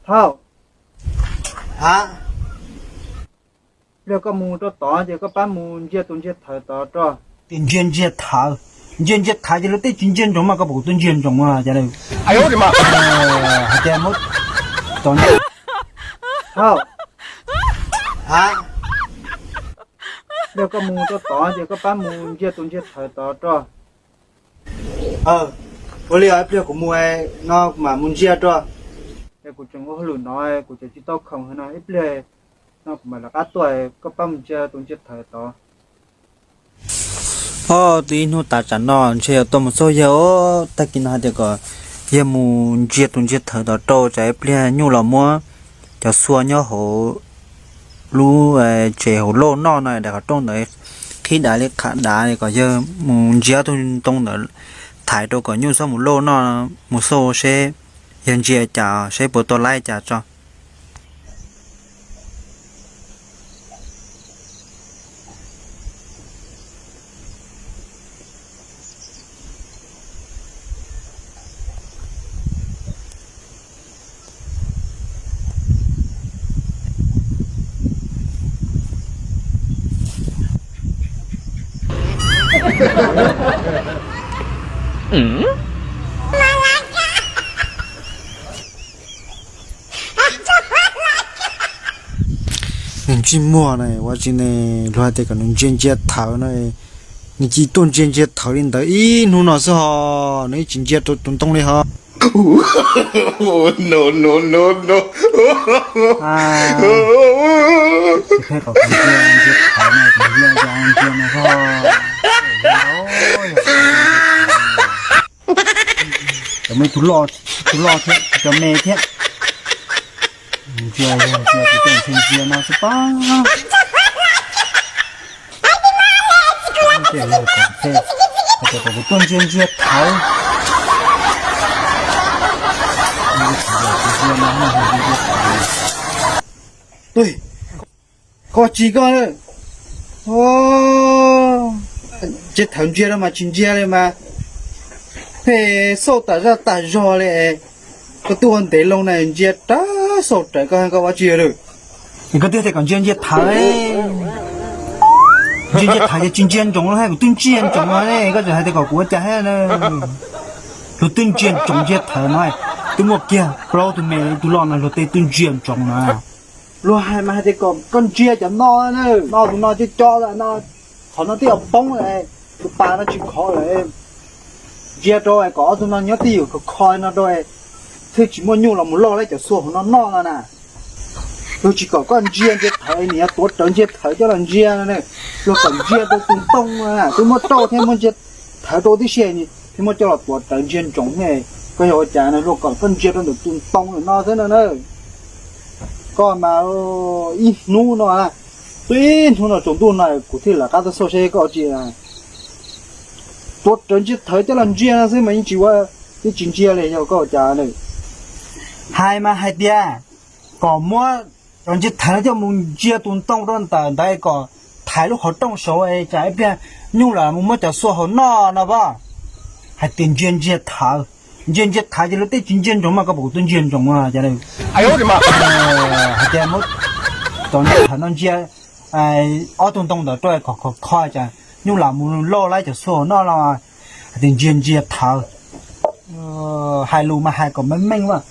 Thauj, ha, pliag koj mus rau tod ces koj pab mus ntsia tus ntsia thawv tod rau. Tias ntsia ntsia thawv, ntsia ntsia thawv ces luag tej tsis ntsia ntsoov mas koj puas kuv tuaj ntsia ntsoov cas li. Hais tias muab tod ntsia. Thauj, ha, pliag koj mus rau tod ces koj pab mus ntsia tus ntsia thawv tod rau. Ua li ib pliag kuv mus no kuv mam mus ntsia rau. Es kuv tseem ua hauj lwm no kuv tseem tsis tau khoom no, ib pliag no kuv mam rov qab tuaj, koj pab mus ntsia tus ntsia thawv tod. Ob, twb ib hnub tas tsam no ntshe yuav tuaj mus txog yawg os. Tag kis no hais tias kom yawg mus ntsia tus ntsia thawv tod rau tsam ib pliag nyuj los muab cov xua nyob hauv lub tsev hauv lauj noj no, daim qhov rooj ntawd qhib dav li qham dav, kom yawg mus ntsia tus ntoo ntawd thaiv rau kom nyuj txhob mus lauj noj, mus xauj seb yawg ntsia cas seb puas tau laib cas tso. Nws ntsej muag na ua tsis ne, luag hais tias kom nws ntsia ntsia thawv no, nws cia tuaj ntsia ntsia thawv li ntawd ib hnub no xwb ho, nws tsis ntsia rau tus ntoo li ho. No, no, no, no. Ntsia, ntsia thawv no, ntsia, ntsia no ho. Cov me tus loj, tus loj thiab, cov me thiab. Ntsia, ntsia, tus tuaj ntsia ntsia no xwb pab. Ces yog kom, hais tias kom kuv tuaj ntsia ntsia thawv. Ntsia no, ntsia thawv. Koj tsis koj, ntsia thawv ntsia no mas tsis ntsia li mas, pheej xauj tas zaj tas zog li. Koj tuaj ua ntev loo na ntsia rov xauj rawv koj, koj ua tsis yog lawm. Koj twb tias kom ntsia ntsia thawv, ntsia ntsia thawv ces tsis ntsia ntsoov los hais, kuv twb ntsia ntsoov no ne, koj tseem hais tias kom kuv ua cas thiab na. Luag twb ntsia ntsoov ntsia thawv no, twb muaj kiag plaub tus me tus loj no luag tej twb ntsia ntsoov no. Luag hais mas hais tias kom koj ntsia cov no, no tus no cov cov no, qhov no twb yuav poob lawm, tus pas no tsis khov lawm. Ntsia rau kom ob tug no nyob twj ywm khov kho no rau, thiaj tsis muaj nyuj los mus loj lawv cov xua hauv no noj no na. Luag tsis kom koj ntsia ntsia thawv, nws yuav tuav rawv ntsia thawv coj los ntsia no. Luag kom ntsia rau tus ntoo na, twb muab rau thiab muab ntsia thawv rau tib si, thiaj muab coj los tuav rawv ntsia ntsoov ne. Koj yog ua cas no, luag kom koj ntsia rau ntawm tus ntoo no xwb no na. Koj mas ib hnub no, twb ib hnub no tsaus ntuj no kuv thiaj lawv qab tuaj xauj seb koj tsis tuav rawv ntsia thawv coj los ntsia no xwb mas yeej tsis ua, yeej tsis ntsia li, yog koj ua cas na. Hais mas hais tias kom muab cov ntsia thawv coj mus ntsia tus ntoo rau ntawm ntawd kom thaiv lub qhov rooj saud tsam ib pliag nyuj los mus muab cov xua hauv noj no as. Hais tias ntsia ntsia thawv, ntsia ntsia thawv ces luag tej tsis ntsia ntsoov mas koj puas kuv tuaj ntsia ntsoov no cas. Hais tias muab cov ntsia thawv no ntsia ob tug ntoo ntawd rau kom khov kho tsam nyuj los mus loj lawv cov xua hauv noj los. Hais tias ntsia ntsia thawv, hais lus mas hais kom meej meej mas.